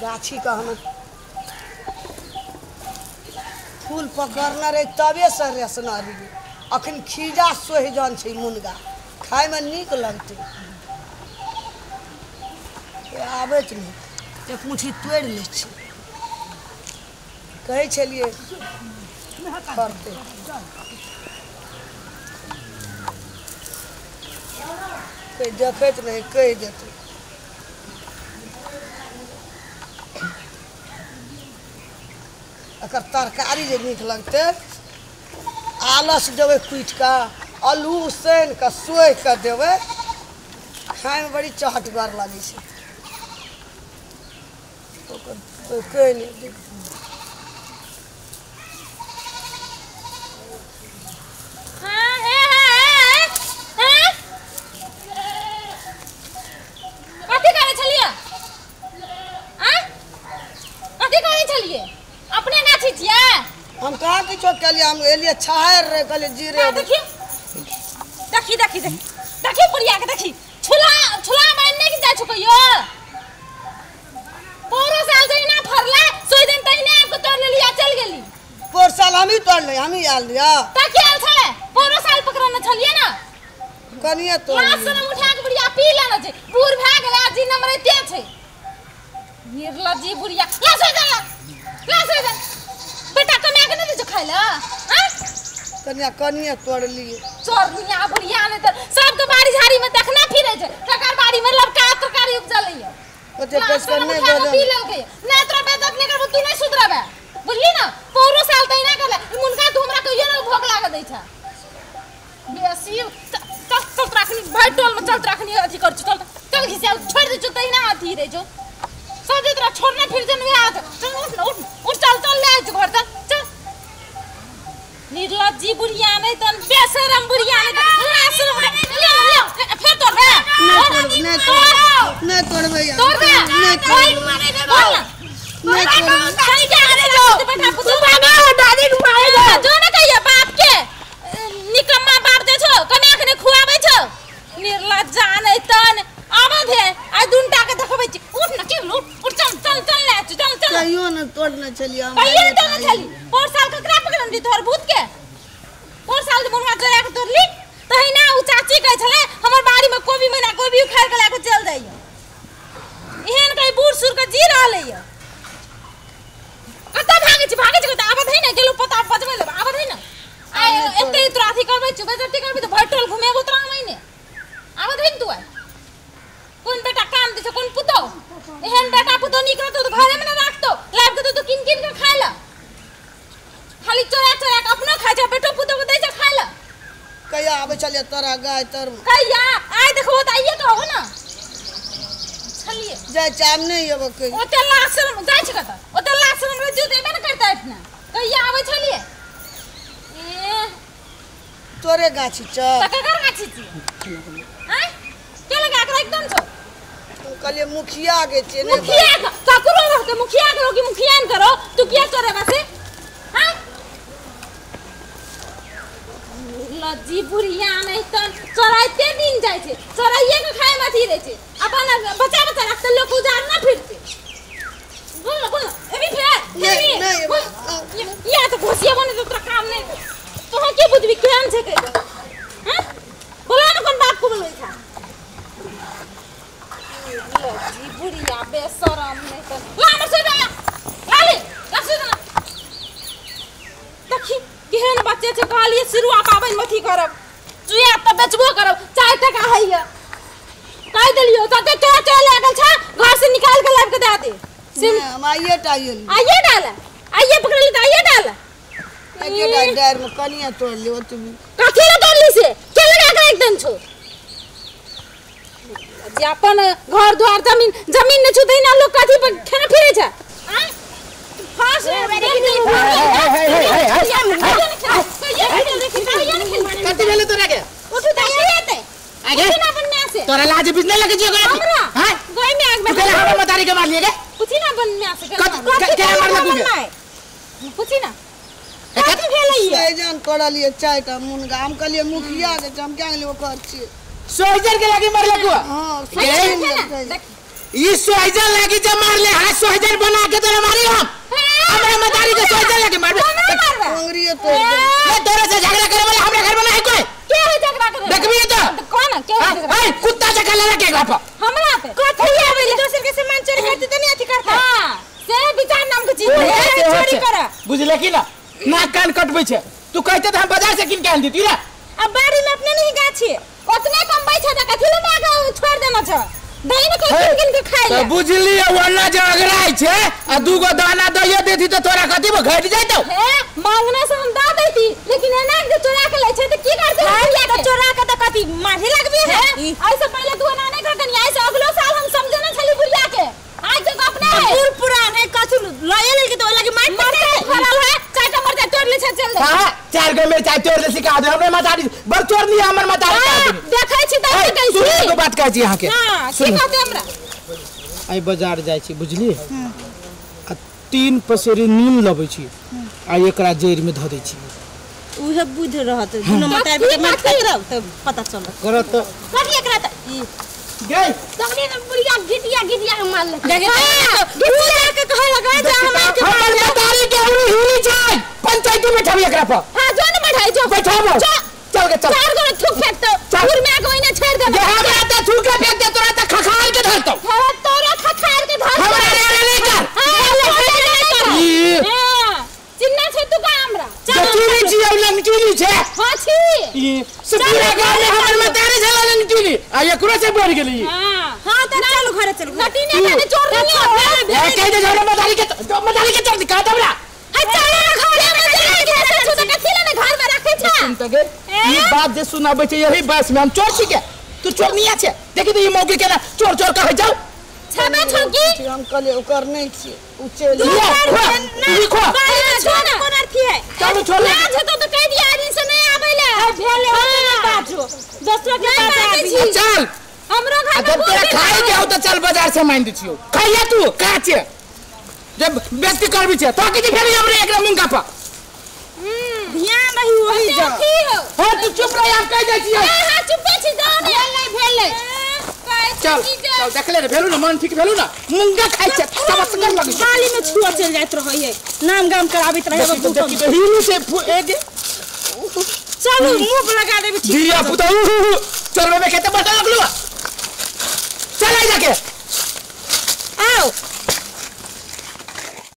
गाछी कहना फूल पकड़ने रहे तबे से रेसना रही। अखन खीजा सोहिजन छै मुनगा खायमे नीक लगतै। आबैत नहि एक मुट्ठी तोड़ि लै छी। कहै छलियै करतै कोइ देखैत नहि कहि देतै। एकर तरकारी जे नीक लगतै आलस देबै कुटि कऽ आलू उसनि कऽ सोहि कऽ देबै खायमे बड़ी चहटगर लगै छै। ओकर कोइ कहि नहि देबै। कथी करै छलियै? कथी करै छलियै? अपने गाछी छियै? हम कहाँ किछो केलियै, हम एलियै छाहरि रहे कहलियै जीरे। देखी देखी देखी देखी देखी बुढ़िया के देखी छुला छुला मारि नहि जाइ छौ कहियो। पौरो साल जहिना फरलै सोहि दिन तहिने आबि कऽ तोड़ि लेली आ चलि गेली। पौर साल हमही तोड़ले हमही आयल रहियै। तऽ की आयल छलै? पौरो साल पकड़ने छलियै ने। कनिये तोड़ लाश सनम उठा के बुढ़िया पी लेने छै। बूढ़ भए गेलै आ जी नमरैते छै। निर्लज्जी बुढ़िया। ला सोहि ला ला सोहि बेटा कमाए के नहि दै छौ खाय लए? कनिया कनिये तोड़लियै। चोरनिया बुढ़िया नहि तऽ सबके बाड़ी झाड़ी में देखना फिरै छै। ककर बाड़ी में लबका तरकारी उपजलै यऽ। ओते पैसा नहि बदल पी लेलकै। नहि तोरा बेइज्जत नहि करबो तू नहि सुधरबे बुझली ना। पौरो साल तहिना करले ई मुनका तू हमरा कहियो नहि भोग लागऽ दै छै। बेसी चल चल तोरा अखनी भरि टोल में चल तोरा अखनी अथी कर छौ। चल चल घिसिया छोड़ि दै छौ तहिना अथी रहै छौ। सब जे तोरा छोड़ने फिर जे नहि आत। चल उठ न उठ उठ चल चल ले आइ छौ घर चल चल। निर्लज्जी बुढ़िया नहि तन बेशरम बुढ़िया नहि तन लाशरम ले ले फेर तोड़बे। नहि नहि तोड़बै तोड़बे नहि तोड़बै नहीं तोड़बै। सही के आने दो बेटा तू भागा दादी के मारे जो न कहिया बाप के निकम्मा बाप दे छौ कमा के नहि खुआबै छौ। निर्लज्जा नहि तन आबऽ दे आइ दुनटा के देखबै छी। उठ न की उठ उठ चल चल चल ले चल चल। कहियो न तोड़ने छलियै हम। कहियो न तोड़ने छली। पोर साल ककरा पकड़ने रही तोहर भूत के? पोर साल जे मुनगा चोरा के तोड़ली तहिना उ चाची कहै छलै हमर बाड़ी में कोबी महीना कोबी उखाड़ि के लए के चलि जाइए। एहन कहीं बूढ़ सूढ़ के जी रहलै यऽ। कतऽ भागै छी भागै छी कतऽ? आबऽ दही ने गेलौ पता बजबै लेबै आबऽ दही ने। आइ एते तोरा अथी करबै छौ बेइज्जती करबै तऽ भरि टोल घुमेबो तोरा हम अइने। आबऽ दही ने तू आइ। कोन बेटा काम दै छौ कोन पुतोहु? एहन बेटा पुतोहु नीक रहतौ तऽ घरेमे ने राखतौ लाबि के देतौ कीन कीन के खाय लए। खाली चोरा चोरा के अपनो खाइ छै बेटो पुतोहु के दै छै खाय लए। कहिया आबै छलियै तोरा गाय तर? कहिया आइ देखबो तऽ आइये कहबो ने। छलियै जाइ छै आब नहि एबो कहियो। ओते लाशरम जाइ छै कतऽ? ओते लाशरम रहै छै तऽ एबे ने करतै एहिठिना। कहिया आबै छलियै? ए तोरे गाछी छौ? तऽ ककर गाछी छियै? आँय के लगा के राखि देने छौ? कहलियै मुखिया के छियै। मुखिया ककरो रहतै मुखिया करो कि मुखिया ने करो तू किया चोरेबा से? हाँ लज्जी बुढ़िया नहि तन चोराइते दिन जाइ छै। चोराइए के खायमे अथी रहै छै। अपन बच्चा बच्चा राखतै लोक उजार ना फिरतै। बोल न बोल न एबी फेर नहि नहि या तऽ घोसिएबो नहि तऽ तोरा काम नहि। तोहँ के बुझबी केहन छै कहि कऽ? हाँ बोला ने कोन बाप को बोलबै छा? लज्जी बुढ़िया बेशरम नहि तन ला हमर सोहि ला ला ले ला सोहि ना। देखी केहन बच्चे छै। कहलियै सिरुआ पाबनि अथी करब चुया तऽ बेचबो करब 4 टका होइए कहि देलियौ। तते चोरा चोरा लागल छै घर से निकाल के लाबि के दए दे। हम आइये टा आइये आइये डाल आइये पकड़ली तऽ आइये डाल। एकेटा डारि में कनिये तोड़ली ओतबी। कथी लए तोड़ली से? के लगा के राखि देने छौ? जे अपन घर द्वार जमीन जमीन नहि छौ तहिना लोक कथी पर खेने फिरै छै? आँय फाँस कथी भेलै तोरा के? उठू तऽ आइये आगे तोरा लाज बीच नहीं लगे छियो हमरा? हां गई में आग में तू केला हमरा मतारी के मार लिए के? पूछी ना बन में से केला मारलक के? पूछी ना कथी भेलै ये? सोहिजन तोड़लियै 4टा मुनगा। हम कहलियै मुखिया के हम क्या गेलियै ओकर छियै। सोहिजन के लागी मारलक? हां देख ई सोइजन लागी जे मारले हाथ सोइजन बना के तोरा मारी हम हमरा मतारी के सोइजन लागी मारबे अंगुरी तोड़ दे ए तोरे से झगड़ा करे वाला हमरा घर में नहीं कोई के है झगड़ा करे देखबी तो कौन के है झगड़ा ए कुत्ता जका लड़ा के एकरा पर हमरा पे कथी आवे दोसर के सामान चोरी करते त नहीं अथी करता हां से विचार नाम के चीज है चोरी कर बुझले की ना नाक कान कटबै छै तू कहते त हम बाजार से किन के आन देती ना अब बाड़ी में अपने नहीं गाछी ओतने कमबै छै त कथी ले माग छोड़ देना छै दही ने कोई किन के खाइ त ले बुझली ओना जे अगराइ छै आ दूगो दाना दइयो देती त तोरा कथी में घट जइतौ हे मांगना से हम दा देती लेकिन एना जे चोरा के लै छै त की करते त चोरा के त कथी मारे लगबी है ऐसे पहले तू एना नहीं खगनी ऐसे अगलो साल हम समझे ना छली बुढ़िया के आज तक अपने है बूढ़ पुरान है कथी लए लेल के तो लगे मार मरते फरल है चाटा मरते तोड़ ले छै चल दे हां चार गो मिरचाई तोड़ दे सिखा दे हमरे मतारी बड़ चोर नहीं हमर मतारी हां देखै छी त ए, कहै सुनू छी एगो बात कहै छी अहाँ के हां की कहते हमरा आई बाजार जाइ छी बुझलिए आ 3 पसेरी नीम लबै छी आ एकरा जड़ि में धऽ दै छी उहे बुध रहत दुनो मतारी के मार खाइत रहब त पता चलत करत त कथी एकरा त ई गई तखने त बुढ़िया घिटिया घिटिया के मार ले देखे उ के कहे लगा जे हमरा के हमर मतारी के हुरी हुरी छै पंचायती में बैठाबी एकरा पर हां जो न बैठाई जो बैठाबो जो चल के चल चार गो थूक फेंक तो चल। दूर में आके ओइने छोड़ दे जे हमरा त थूके फेंक दे तोरा त खखाल के धरतौ हां तोरा खखार के धर हमरा रे रे नहीं कर हां ले कर ई हां चिन्ना छै तू का हमरा चीनी छी अब लंगचीनी छै हां छी ई से पूरा गांव में हमर मतारी छला लंगचीनी आ एकरो से बढ़ गेली हां हां त चलू घरे चलू नटीने खाने चोर नहीं हो ए कह दे हमरा मतारी के मतारी के चोर दिखा दे हमरा आ चल ना घरे में चल के छौ त कथी ले घर में रखे छै सुन त गे ई बात जे सुनाबै छै यही बस में हम चोर छी के तू चोर नहीं छै देखी त ई मौकी केना चोर चोर कहै जाउ छबे छौ की हम कहलिए ओकर नहीं छियै उ चलि लिया, खुआ, ई खुआ। बाड़ी में छोड़ कोन अर्थी है चलू छोड़ ले लाज हेतौ त कह दिया आदमी से नहीं आबै ले भेले होते न बाजो दोसरो के नहीं बात बाजै आबी छी। चल हमरो आ घर जब में तोरा बहुत खाए के हौ त चल बाजार से मान दै छियौ खाइया तू का छै जब बेइज्जती करबी छै तो की फेर हमरे एकरा मुंगा पर ध्यान रही वही जा की हो हां तू चुप रह हम कह दै छियौ हां हां चुपे छी जाओ ने भेल भेल चल चल देखले रे भेलू ना मन ठीक भेलू ना मुंगा खाइ छै तब असगर लगै छै बाली में छुआ चल जाइत रहै है नाम गाम कराबैत रहै देखी तो देखी तो हिलू से एक चलू मुंह पर लगा देबी ठीक धिया पुता चल में खेते बैठा लगलू चल आ जाके